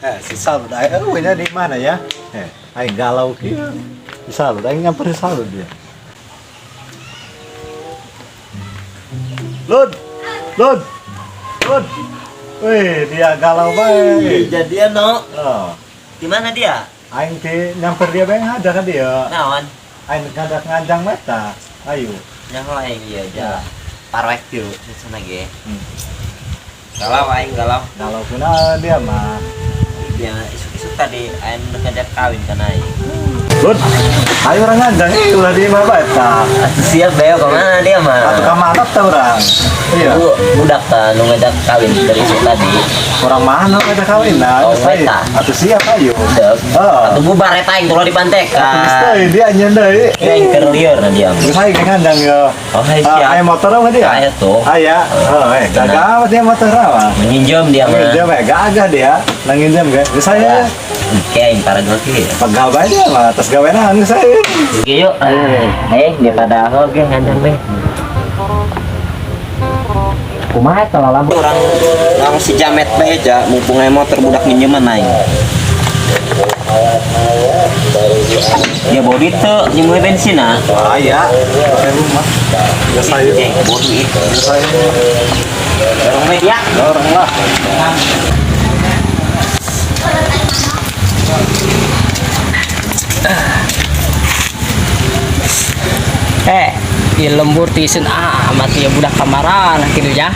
Eh, si Salut, aing eueuh di mana ya? Eh, aing galau kieu. Si Salut, aing nyamper si Salut dia. Lud, Lud, Lud. Wih, dia galau bae. Jadian no. Oh, Di mana dia? Aing ti nyamper dia bae ngajak ka dia. Naon? Aing ngajak nganjang meta. Ayo. Nyaho aing ieu aja. Parwek yuk di sana ge. Galau aing galau. Galau kunaon dia mah. Dia isuk-isuk tadi aing udah ngajak kawin kan aing. Lud, ayo urang nganjang eh ulah di imah bae tah. Atuh siap bae kemana dia mah? Atuh ka mana tah urang? Iya. Lu budak ta nu ngajak kawin dari isuk tadi. Urang mana ngajak kawin nah? Oh, Geus ayo. eta. Atuh siap ayo. Dek. Oh. Atuh bubar eta aing tuluy Atuh geus dipantekan. deui dia nyeun deui. Aing keur lieur na dia. Geus ayo ge nganjang yo. Oh, hai Ah, siap. aya motor apa dia? Aya tuh. Aya. Oh, eh, gagah amat dia motor apa? Menyinjam dia mah. Nginjem eh, gagah dia. Nang nginjem ge. Geus aya. Kayak aing parah ge. Pegal bae dia mah, atas gawenan geus aya. Oke yuk. Eh, daripada aku ge nganjang deh. Kumaha eta lalam Orang orang si jamet bae ja mumpung aya motor budak minjeman aing. Ya body teu nyemui bensin ah. Aya. Kayak rumah. Geus ayo. Eh, body itu. Geus ayo. Dorong media. Dorong lah. Eh, di lembur tisen amat ya budak kamaran gitu ya.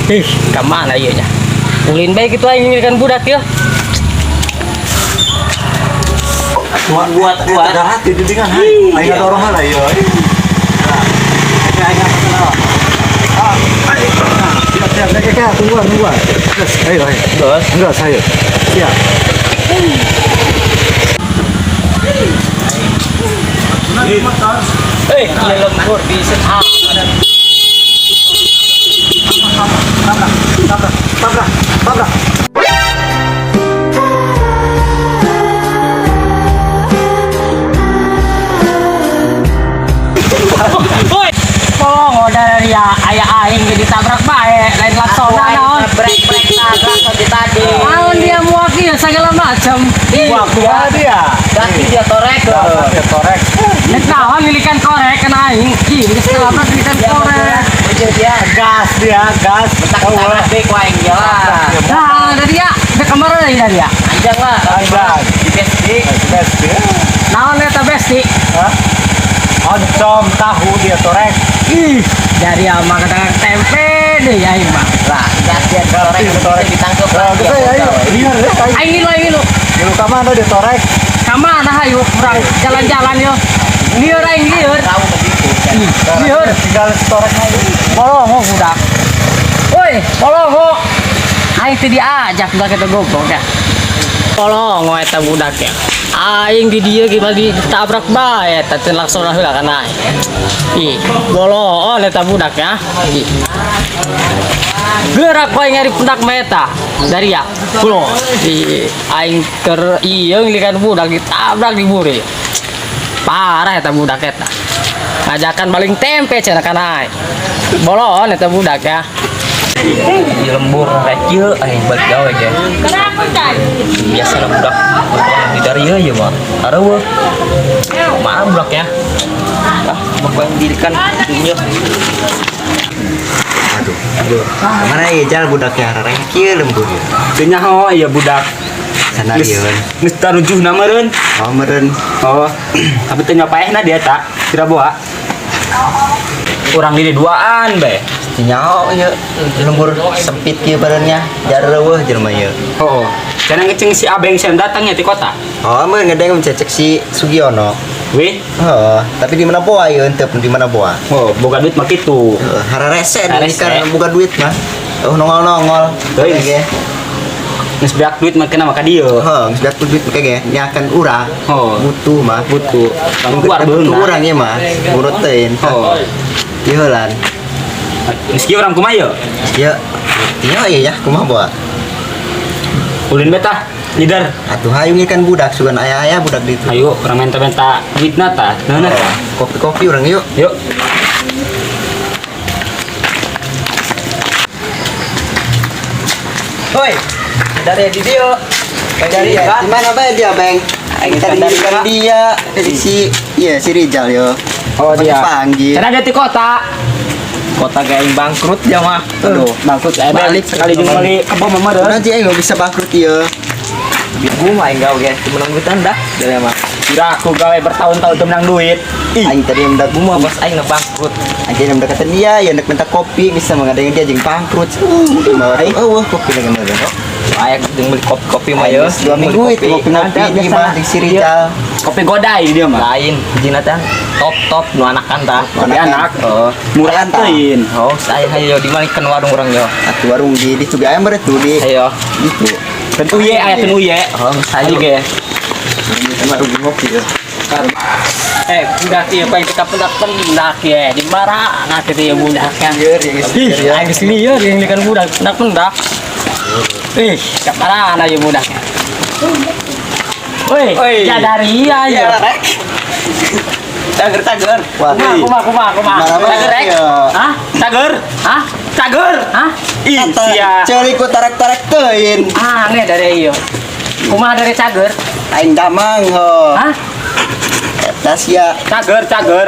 Ih, kamana ieu nya? Ulin bae kitu aing kan budak ya. Buat Buat buat. Ada hati di dengan hai. Aing dorong lah yo. Nah, aing aing apa Ah, ayo. Nah, siap siap. Kayak kayak tungguan tungguan. Terus, ayo ayo. Terus Enggak, saya. Siap. Eh, di lembur tisen amat. Tabrak, tabrak, tabrak, tabrak. Woi, tolong dari ya aya aing ge ditabrak bae, lain laksana naon. Brek-brek tabrak tadi tadi. Naon dia muak ieu segala macam. Wah, kumaha dia? Ganti dia torek. Dia torek. Nek naon lilikan korek kana aing. Ih, geus tabrak lilikan korek. Bujur dia. Gas dia, gas. Bentak tabrak bae ku aing dia lah. Nah, dari ya, ke kamar dari dari ya. Anjang lah. Anjang. Di besti. Gas dia. Naon eta besti? Hah? Oncom tahu dia torek. Ih, dari ama kata tempe deh ya aing mah. Lah, gas dia torek Torek. ditangkep Nah, lah dia. geus ayo. Liar ya, ayo. Aing ngilu, aing ngilu. Ngilu ka mana dia torek? Kamana hayu urang jalan-jalan yo. Lieur aing lieur. Tahu begitu. Ih, lieur. Tinggal torek aja. Bolongo budak. Woi, bolongo. Aing teu diajak budak eta goblok ya. Bolongo eta budak ya. Aing di dieu ge bali ditabrak bae eta teu laksana heula kana aing. Ih, bolongo eta budak ya. Ih. Gerak wae ngari pundak mah eta. Dari ya. Pulo. Di aing keur ieu ngilikan budak ditabrak di buri. Parah eta budak eta. Ngajakan baling tempe cenah kana aing. Bolon eta budak ya. Di lembur recil aing balik gawe ge. Biasa lah budak di dari ieu mah. Areueuh. Mana budak ya? Ah, mau dirikan dunya. Aduh. Mana ya jal budaknya rareng kieu lembur ya. Teu nyaho ieu budak. Sanarieun. Geus tarujuhna meureun. Oh meureun. Oh, tapi teu nyapaehna dia tak. Tidak boa. Urang diri duaan bae. Teu nyaho ieu lembur sempit kieu badannya. Jar reueuh jelema ieu. Oh, cenah ngeceng si Abeng sem datang ya di kota. Oh meureun ngedeng mencecek si Sugiono. Wih, Oh, tapi di mana boa ieu henteu di mana boa. oh, boga duit mah kitu. Heeh, hararese Hararese. kan boga duit mah. Oh nongol-nongol. Teuing. Ge. Geus beak duit mah kena mah ka dieu. Heuh, geus beak duit mah ge nyakan urang. Oh. Butuh mah. Butuh. Keluar Butuh beunang. urang ieu mah. Urut teuing. Oh. Ieu heulan. Geus kieu urang kumaha yeuh? Ieu ieu ieu ya kumaha boa. Ulin betah, leader. Atuh hayu kan budak sugan aya-aya budak ditu. Ayo, urang minta-minta duitna tah. Naon tah? Kopi-kopi urang yuk. Yuk. Hoi. Dari di dia. Dari Dari di mana bae dia, Beng? Aing Tadi dari kan dia si iya si Rizal yo. Oh, dia. Panggil. Cenah dia di kota. Kota gak bangkrut ya mah. Aduh, Bangkrut saya Balik. sekali jeung meuli kebo mah mah. Nanti aing nggak bisa bangkrut ieu. Gua mah aing gawe ge menang duitan dah. Dari mah. Kira aku gawe bertahun-tahun teu menang duit. Ih, Aing tadi yang Gua mah bos aing ngebangkrut. aing yang mendekatan dia, yang hendak minta kopi bisa mengadang dia jeung bangkrut. Aing eueuh kopi lagi mah. Aing jeung beli kopi-kopi mah Aing yo. geus 2 minggu itu ngopi-ngopi Ada, di biasa. mah di si Rizal. Kopi godai dia mah. Lain, jina teh top top nu anakan tah. Kopi anak. Oh. Murah Tah. teuing. Oh, saya hayo di mana kan warung urang yo. Atuh warung di juga aya mere tuh di Hayo. itu. Ten uye aya ten uye. Oh, Ayo hayo ge. Warung ngopi ya. Eh, budak ieu paling teu kapendak-pendak ye. Di mana kitu ieu budak ya. Lieur yang geus Ih, lieur ya. aing geus lieur jeung kan budak pendak-pendak. Ih, kaparana ieu budak. Woi, Oi. ya dari iya ya. Cager cager. Wah, Kumaha kumaha kumaha kumaha. Mana bae, Cager rek? ya. Hah? Cager. Hah? Cager. Hah? Ih, sia. Ceuli ku tarak-tarak teuing. Aneh dari iyo. Kumaha dari cager? Aing damang ho. Hah? Eta sia Cager cager.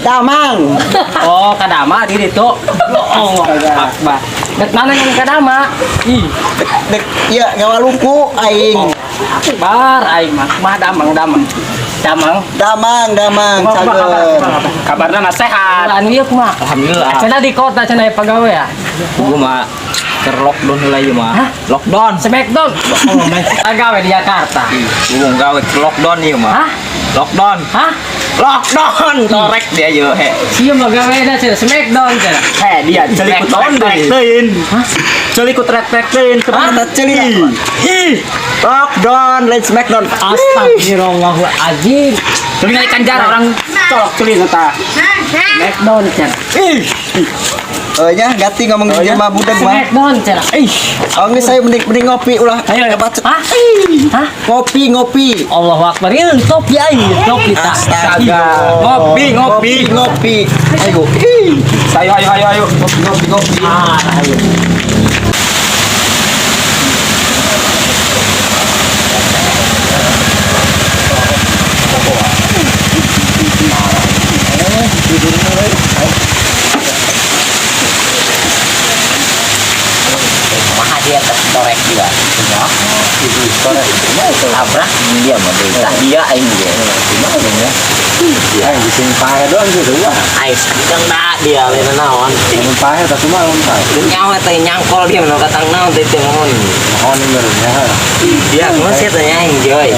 damang. Oh, kadama di ditu. Oh, akbar. Dek mana yang kadama? Ih, Dek dek ieu ngawaluku aing. akbar aing mah. Kumaha damang damang. Damang. Damang damang Kumaha kumaha kabar, cager. kumaha kabar? Kabarna mah sehat. Anu ieu kumaha? Alhamdulillah. Cenah di kota cenah pagawe ya. Gua mah ker lockdown heula ieu mah. Hah? Lockdown. Smackdown. Oh, pagawe di Jakarta. Gua mau gawe ke lockdown ieu mah. Hah? Lockdown. Hah? Lockdown. Torek dia yo he. Sia mah gawe na cenah Smackdown cenah. Heh, dia ceuli ku trek-trek teuing. Ceuli ku trek-trek teuing. Eta ceuli. Ih, Lockdown, lain smackdown. Astagfirullahaladzim. ceuli ikan jar orang colok ceuli eta. Smackdown cenah. Ih, Oh nya ganti ngomong di mah budak mah. Smackdown cenah. Ih. Oh geus saya mending mending ngopi ulah Ayo, ayo. kebacet. Hah? Hah? Ngopi ngopi. Allahu Akbar. Ini kopi aing, kopi tak. Astaga. Ngopi, ngopi. Ngopi. Ayo. Ayo ayo ayo ayo. Ngopi ngopi ngopi. Ah, ayo. Kumaha dia tes torek juga. Tabrak dia mah deui. Tah dia aing ge. Aing bising pahe doang gitu wah. Aing sedang da dia lain naon. Mun pahe tapi mah mun pahe. Nyawa teh nyangkol dia mah katang naon teh teh mohon. Mohon benernya. Dia kumaha sih teh aing joy.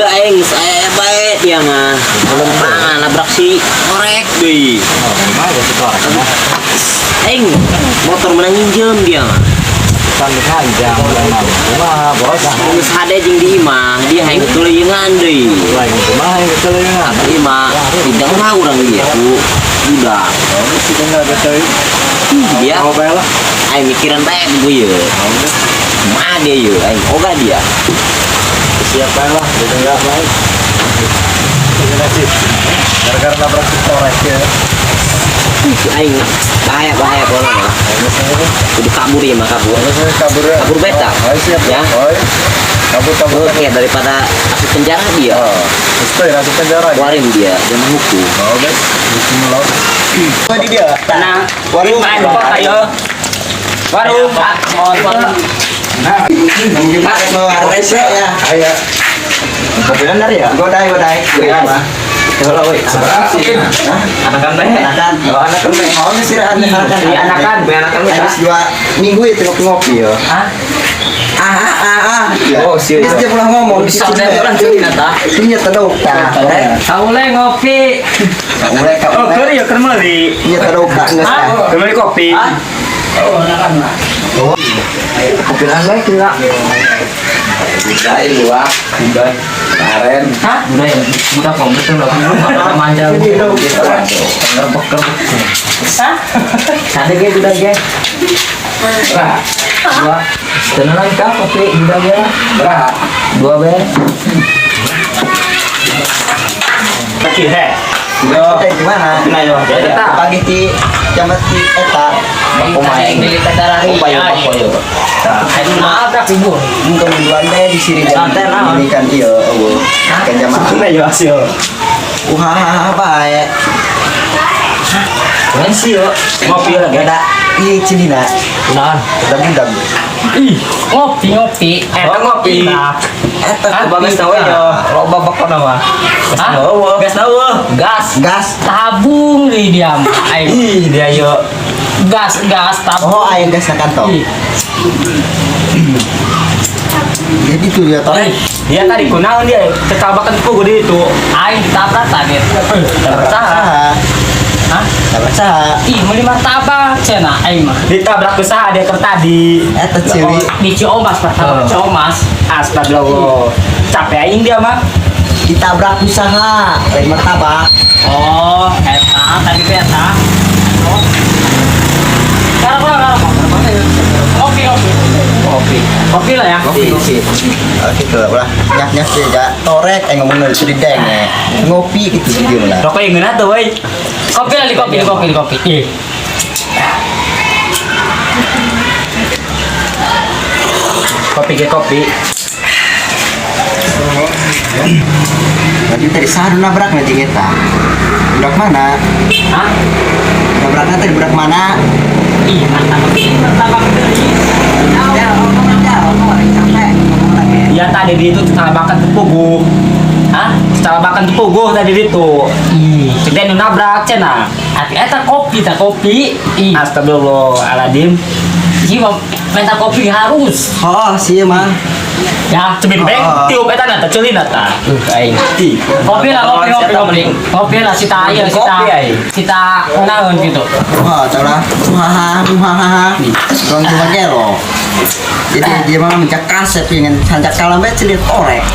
Aing saya bae dia mah. Lempangan nabrak si korek deui. Kumaha geus torek mah. Aing motor menang nginjem dia mah. Kan kanjang ulah mah. Kumaha bos? Geus hade jeung di imah, dia hayang ketuluyungan deui. Lain kumaha yang ketulungan. Imah, tidak mah urang dia ku budak. Oh, geus tinggal betul. Dia Mau bae lah. aing mikiran bae ku ye. Kumaha dia ye, aing ogah dia. Siap bae lah, ditinggal bae. Terima kasih. Gara-gara nabrak si torek ya. Aing bahaya bahaya pokoknya mah. Kudu kabur ya mah kabur. Terus kabur ya. Kabur beta. Oh, siap Ya. Oh, kabur kabur. Oke, daripada masuk penjara dia. Oh, itu ya masuk penjara. ya? Keluarin dia, jangan hukum. Oh, guys, hukum laut. Oh di dia. Tenang. Warung. Main kota yo. Warung, Pak. Mohon Mau rese ya. Ayo. Kopi bener ya? Godai godai. Godai mah. Heula we. Hah? Anakan teh. Anakan. Oh, anakan teh. Oh, geus sih anakan. Iya, anakan, be anakan teh. Habis 2 minggu itu ngopi-ngopi yo. Hah? Ah ah ah ah. Oh, sih. Geus dia pulang ngomong. Bisa teh orang ceuli na tah. Iya tadau tah. Kaule ngopi. Kaule Oh, kaule. keur ya keur meuli. Iya tadau tah geus tah. Keur meuli kopi. Kopi lah kira. Budai luak, budai karen. Hah? Udah ya, budak kok betul lah. Manja. Ngerbek kerbek. Hah? Sade ge budak ge. Dua. Tenanan kah kopi budak ge? Berapa? Dua be. Kaki he. Yo, di mana? Nah, yo. Pagi ti jamat ti eta. Aing di tadarari. Bako yo. Aing nabrak ibu. Mungkin duluan deh di sini Santai, naon? ini kan iya, eueuh. Kan jamaah. Nah, yo hasil. Wah, bae. Keren sih yo. Ngopi lagi Ada ieu cilina. Nah, Budak-budak. Ih, ngopi ngopi. oh, ngopi. Eta Loba gas nawe yo. Loba bakona mah. Gas Hah? nawe. Gas nawe. Gas. Gas. Tabung di dia mah. Aing Ih, dia yo. gas gas tabung. Oh, aya gas na kantong. Ih, Jadi tuh dia torek. Dia tadi kunaon dia ketabakan pugu di itu. Aing ditabrak tadi. Tabrak saha? Saha? Hah? Tabrak saha? Ih, meuli martabak cenah aing mah. Ditabrak ke saha dia keur tadi. Eta ciri Di Ciomas, martabak Ciomas. Astagfirullah. Capek aing dia mah. Ditabrak usaha, lain martabak. Oh, eta tadi teh eta. Oh. Sekarang sekarang. Kopi, kopi. Kopi. Kopi lah ya. Ngopi, ngopi. Oh, gitu lah. Nyak-nyak sih, gak torek, ngomongnya sedih deng, eh. Ngopi gitu sih dia lah. Rokok yang ngeunah tuh, woi. Kopi lah di kopi, di kopi, di kopi. Ih. Kopi ke kopi. Berarti tadi sahadu nabrak na jeung eta. Budak mana? Hah? Nabrakna tadi budak mana? Ih, martabak ini martabak deui. Ya, ngomong aja, ngomong capek, ngomong lagi. Ya tadi di itu tabrakan ke pugu. Hah? Tabrakan ke pugu tadi di itu. Ih. Cek dia nu nabrak cenah. Ati eta kopi, ta kopi. Ih, Astagfirullahaladzim. ieu mah minta kopi harus. Oh, sih mah. Ya, Cebit beng, Oh. tiup eta na, ceulina ta. Aing. Ih. Kopi lah, kopi, kopi, kopi. Kopi lah, sita aja, sita. Kopi, ay. Sita naon gitu. Wah, tau lah. Hahaha, hahaha. Ruang cuma gelo. Jadi dia mah mencak kasep ingin sancak kalam bae celir torek.